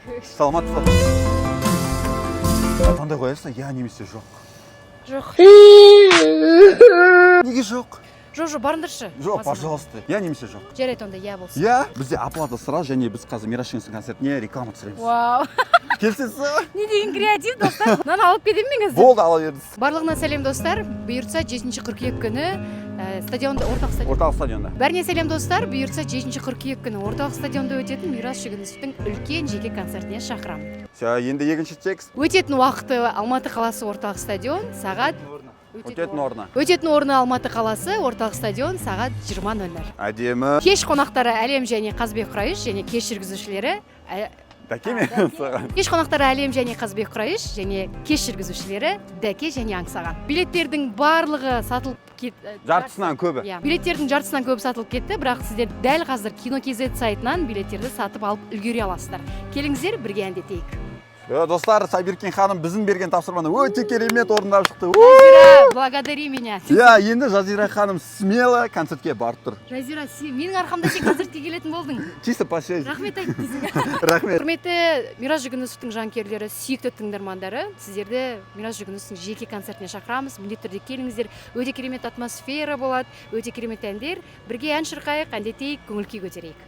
Саламатсыз ба? Таңдай қоясың, иә немесе жоқ. Жоқ. Неге жоқ? Жоқ, барыңдаршы. Жоқ. Мазамды. Пожалуйста, иә немесе жоқ. Жарайды, онда иә болсын. Иә, бізде оплата сразу, және біз қазір Мирас Жүгінісовтің концертіне реклама түсіреміз. Вау! Келісесіз ба? Не деген креатив, достар! Мынаны алып кетемін мен қазір. Болды, ала беріңіз. Барлығына сәлем, достар! Бұйыртса, 7 қыркүйек күні стадионда, Орталық стадион. Орталық стадионда. Бәріне сәлем, достар! Бұйыртса, 7 қыркүйек күні Орталық стадионда өтетін Мирас Жүгінісовтің үлкен жеке концертіне шақырамын. Все, енді екінші текст. Өтетін уақыты: Алматы қаласы, Орталық стадион, сағат Өтетін орны. Өтетін орны: Алматы қаласы, Орталық стадион, сағат 20:00. Әдемі. Кеш қонақтары: Әлем және Қазбек Құрайыш, және кеш жүргізушілері Дәке ме саған? Кеш қонақтары: Әлем және Қазбек Құрайыш, және кеш жүргізушілері Дәке және Аңсаған. Билеттердің барлығы сатылып кет Жартысынан көбі. Иә, билеттердің жартысынан көбі сатылып кетті, бірақ сіздер дәл қазір Кино kz сайтынан билеттерді сатып алып үлгере аласыздар. Келіңіздер, бірге әндетейік. Достар, Сабиркен ханым біздің берген тапсырманы өте керемет орындап шықты. Жазира, благодари меня. Иә, енді Жазира ханым смело концертке барып тұр. Жазира, сен менің арқамда, сен концертке келетін болдың. Чисто по связи. Рахмет айт дейсің. Рахмет. Құрметті Мирас Жүгінісовтің жанкүйерлері, сүйікті тыңдармандары, сіздерді Мирас Жүгінісовтің жеке концертіне шақырамыз. Міндетті түрде келіңіздер. Өте керемет атмосфера болады, өте керемет әндер. Бірге ән шырқайық, әндетейік, көңіл күй көтерейік.